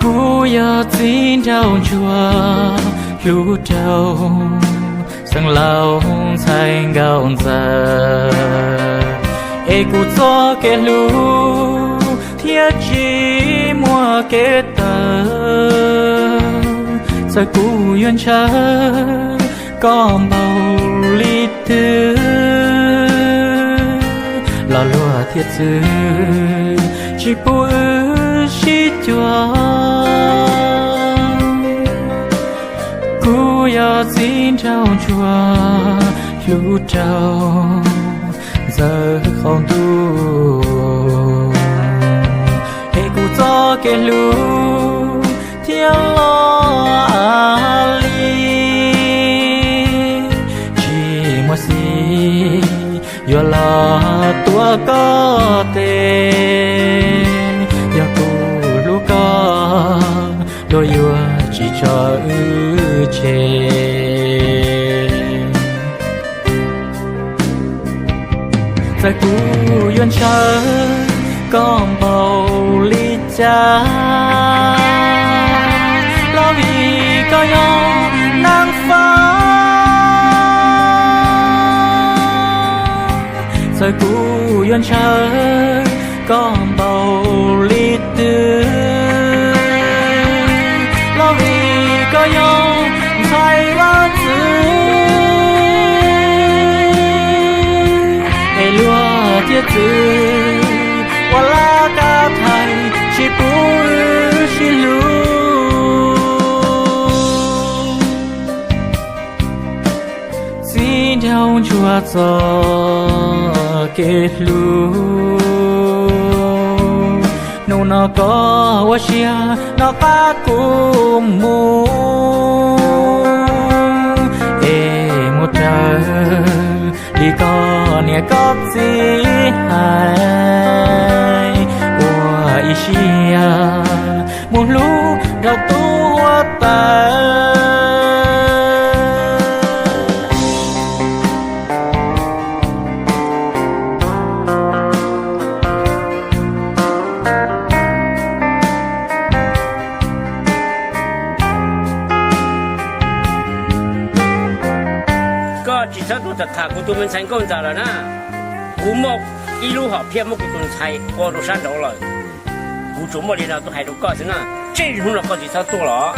Kuv yog txiv nraug ntsuag hlub rau xeev laus ntxhais nkauj ntxawm, es kuv txoj kev hlub thiaj tsis muaj kev tawg. Txawm kuv yuav ntshaw koj npaum li twg los luag thiaj txwv tsis pub wb sib cuag. Kuv yog txiv nraug ntsuag hlub rau ntxawm qaum ntuj, es kuv txoj kev hlub thiaj loj li. Tsis muaj xiv yuav los tuav koj tes, yog kuv hlub koj luag yuav tsis tso wb tseg. Txawm kuv yuav ntshaw koj npaum li cas los vim koj yog nab fab. Txawm kuv yuav ntshaw koj npaum li twg los vim koj yog ntxhais Vajtswv, es luag thiaj txwv ua laj kab thaiv tsis pub wb sib hlub. Txiv nraug ntsuag txoj kev hlub, hnub no koj ua siab noj qab kuv mus, es mus raws li koj niam koj txiv hais, ua ib siab mus hlub nrog tub huab tais. Koj tsis txhob tuaj tham kuv tus me ntxhais nkauj ntxawm lawm na. Kuv muaj ib lub hom phiaj muab kuv tus ntxhais ua rau sab nraud lawm. Kuv tsuas muaj li no tuaj hais rau koj xwb na. Tsij hnub no koj tsis txhob tuaj los.